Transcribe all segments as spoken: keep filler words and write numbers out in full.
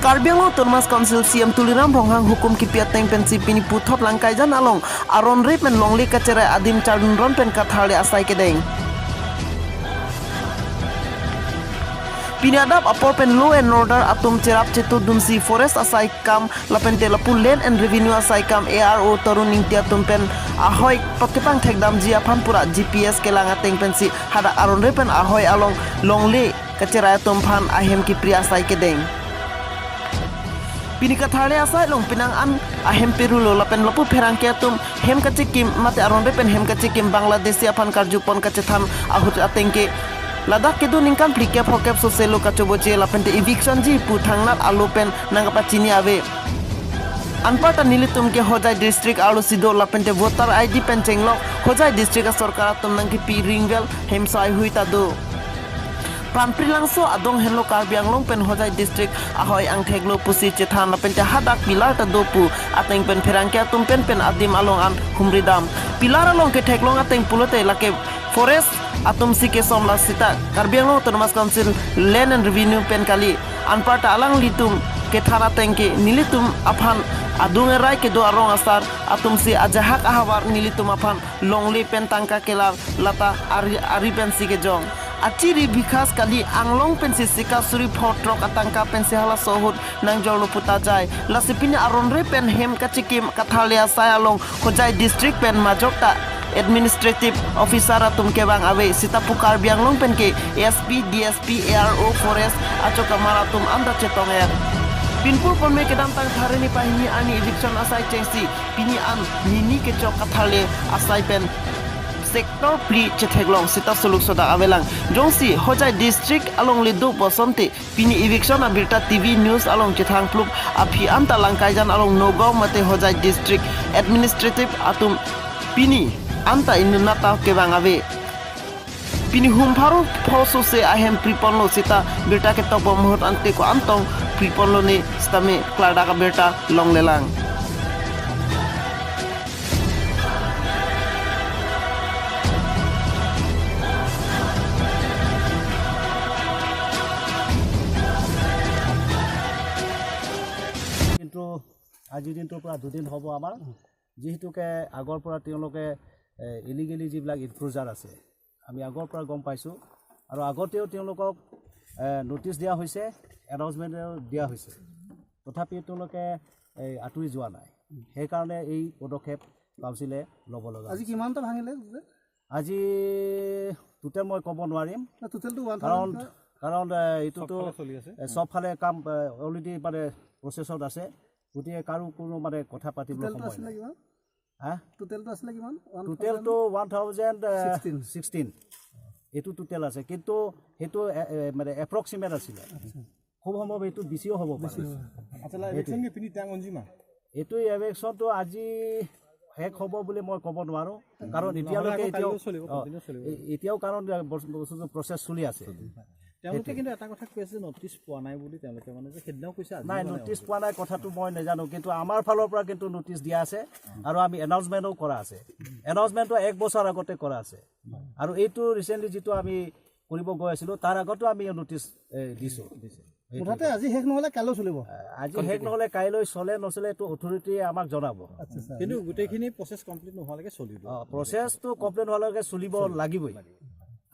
Karbi Anglong Autonomous Council C E M Tuliram Ronghang hukum kipi ateng pensi pini puthot Langkaijan along aron re pen longle kacherai adim chardunron pen katharle asai kedeng. Pini adap apor pen law and order atum cherap chetu dunsi forest asai kam lapente lapu land and revenue asai kam A R O Tarun Ingti atum pen ahoi pakepang thekdamji aphan pura G P S kelang ateng pensi hadak aron re pen ahoi along longle kacherai atum aphan ahem kipri asai kedeng. Pini katharle asai along penang an ahem perulo lapen lapu pherangke atum hem kachekim mate aron re pen hem kachekim Bangladeshi aphan karjupon kachethan ahut ateng ke ladak kedo ningkan phlikep phokep soselo kachoboche lapente eviction ji pu thangnat alo pen nangkapachini ave. Anparta nelitum ke Hojai district arlosido lapente voter I D pen chenglok Hojai district asorkar atum nangkipi ringvel hem sai hui ta do. Pranpri Langso adong henlo Karbi Anglong pen Hojai district ahoi angtheklo pusi chethan lapente hadak pillar ta do pu ateng pen pherangke atum pen pen adim along an humridam. Pillar along ketheklong ateng pulote lake forest atum si kesom la sita Karbi Anglong Autonomous Council Land and Revenue pen kali. Anparta alanglitum kethan ateng ke nelitum aphan adung erai kedo arong asar atum si ajahak ahavar nelitum aphan longle pen tangka kelar lata ari, ari pensi kejong. Achiri bikas kali anglong pensi sika suri pho throk atangka pensi halaso ahut nangjorlo puta jai. Lasi pini aron re pen hem kachekim katharle asai along Hojai district pen majok ta administrative officer atum kevang ave sita pu Karbi Anglong pen ke S P, D S P, A R O, forest achokamar atum anta chetong er. Pinpur ponme kedamtang Thareni pahini arni eviction asai chengsi pini an nini kechok katharle asai pen sector phli chetheklong sita suluk sodak avelang. Jongsi Hojai district alongle do bosonte pini eviction abirta T V news along chethang plup aphi anta Langkaijan along Nagaon mate Hojai district administrative atum pini anta inut nata kevang ave. Pini hum pharo pho sose ahem priponlo sita birta ketok bom ahut ante ko-an tong priponlo ne sitame klardak abirta longlelang. কিন্তু আজিৰ দিনটোৰ পৰা দুদিন হ'ব আমাৰ, যিহেতুকে আগৰ পৰা তেওঁলোকে, এ, ইলিগেলি যিবিলাক ইনক্ৰোচাৰ আছে, আমি আগৰ পৰা গম পাইছোঁ আৰু আগতেও তেওঁলোকক, এ, নটিচ দিয়া হৈছে, এনাউন্সমেণ্ট দিয়া হৈছে, তথাপিও তেওঁলোকে এই আঁতৰি যোৱা নাই। সেইকাৰণে এই পদক্ষেপ কাউন্সিলে ল'ব লগা আজি হৈছে। কিমানটা ভাঙিলে টোটেল? আজি টোটেল মই ক'ব নোৱাৰিম, না, টোটেলটো ওৱান কাৰণ, থাউজেণ্ড কাৰণ, এ, এইটোতো চবফালে চলি আছে। এ, চবফালে কাম, এ, অলৰেডি মানে প্ৰচেছত আছে, গতিকে কাৰো কোনো মানে কথা পাতিবলৈ টোটেলটো সময় আছিলে নাই। কিমান? হা? টোটেলটো আছিলে কিমান? ওৱান টোটেলটো থাউজেণ্ড? ওৱান থাউজেণ্ড, এ, ছিক্সটিন। ছিক্সটিন। এইটো টোটেল আছে, কিন্তু সেইটো এ, এ, মানে এপ্ৰক্সিমেট আছিলে। আচ্ছা। খুব সম্ভৱ এইটো বেছিও হ'ব পাৰে। বেছি হ'ব। Acha, la সেইটোৱে। Election ke pini tang onjima? এইটো ইলেকশ্যনটো আজি শেষ হ'ব বুলি মই ক'ব নোৱাৰোঁ, কাৰণ এতিয়ালৈকে আকৌ এতিয়াও, কাইলৈও চলিব, অ, কণ্টিনিউ চলিব। এ-, এতিয়াও কাৰণ বস-, বস্তুটো প্ৰচেছ চলি আছে। তেওঁলোকে সেইটোৱে। কিন্তু এটা কথা কৈ আছে যে নটিচ পোৱা নাই বুলি তেওঁলোকে মানে যে সেইদিনাও কৈছে, আজিও নাই, মানে নটিচ পোৱা নাই কথাটো মই নাজানো, কিন্তু আমাৰ ফালৰ পৰা কিন্তু নটিচ দিয়া আছে আৰু আমি এনাউন্সমেণ্টো কৰা আছে। এনাউন্সমেণ্টটো এক বছৰ আগতে কৰা আছে আৰু এইটো ৰিচেণ্টলি যিটো আমি কৰিব গৈ আছিলোঁ, তাৰ আগতো আমি নটিচ, এ, দিছোঁ। দিছে। মুঠতে আজি শেষ নহ'লে কাইলৈ চলিব? আজি শেষ নহ'লে কাইলৈ চলে নচলে এইটো অথৰিটিয়ে আমাক জনাব। আচ্ছা, আচ্ছা। কিন্তু গোটেইখিনি প্ৰচেছ কমপ্লিট নোহোৱালৈকে চলিব। অ, প্ৰচেছটো কমপ্লিট নোহোৱালৈকে চলিব লাগিবই।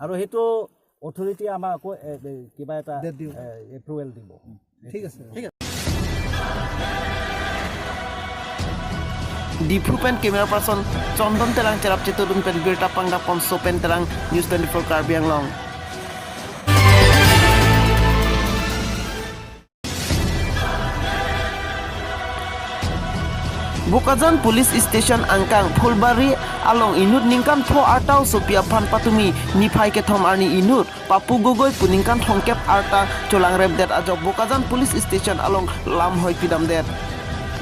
আৰু সেইটো অথৰিটিয়ে আমাক আকৌ, এ, এ, কিবা এটা, ডেট দিব। এ, এপ্ৰুভেল দিব। ঠিক আছে। ঠিক আছে। Diphu pen camera person Chondon Terang cherap chetudun pen birta pangdapon Sopen Terang, News twenty-four Karbi Anglong. Bokajan Police Station angkang Phulbari along inut ningkan pho arta osopi aphan patumi niphai kethom arni inut Papu Gogoi pu ningkan thomkep arta cholangrepdet ajok Bokajan Police Station along lamhoi pidamdet.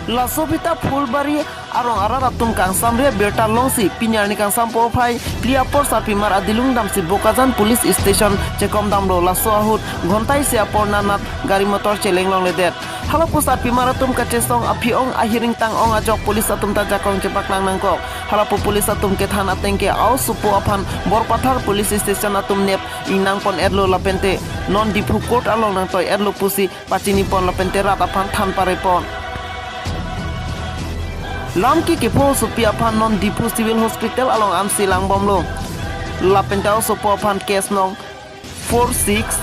Laso aphi ta Phulbari arong arat atum kangsamre birta longsi pini arni kangsam porphai phli apor sarpimar adilung damsi Bokajan Police Station chekom damlo. Laso ahut ghonta isi apor nanat gari motor cheleng longledet. Halapu sarpimar atum kachesong aphi-ong ahiring tang-ong ajok police atum ta jakong chepaklang nangkok. Halapu police atum kethan ateng ke a-osopo aphan Borpathar Police Station atum nep ingnang pon-etlo lapente non Diphu Court along nangtoi-etlo pusi pachini pon lapente rat aphan than pare pon. Lam ke kepho osopi aphan non Diphu Civil Hospital along amsi langbomlo. Lapente osopo aphan case nong four six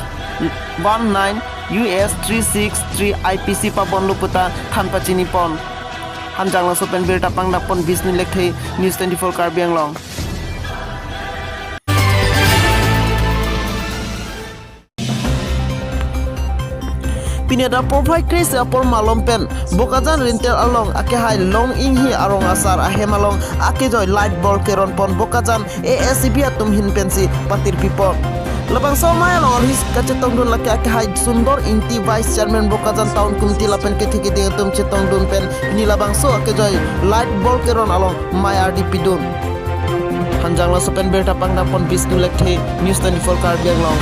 one nine U S three six three I P C pabonlo puta than pachini pon. Hanjanglangso pen birta pangdak pon Bishnu Lekthe, News twenty-four Karbi Anglong. Pini adap porphai kre-isi apor malom pen Bokajan Rintel along akehai Long Inghi arong asar ahem along akejoi light bulb keron pon Bokajan A S E B atum ahin pensi patirpi pon. Labangso amei along alhis kachetongdun lake akehai Sundor Ingti, Vice Chairman Bokajan Town Committee lapen kethe keding atum chetongdun pen pini labangso akejoi light bulb keron along mei ardi pidun. Hanjanglangso pen birta pangdak pon Bishnu Lekthe, News twenty-four Karbi Anglong.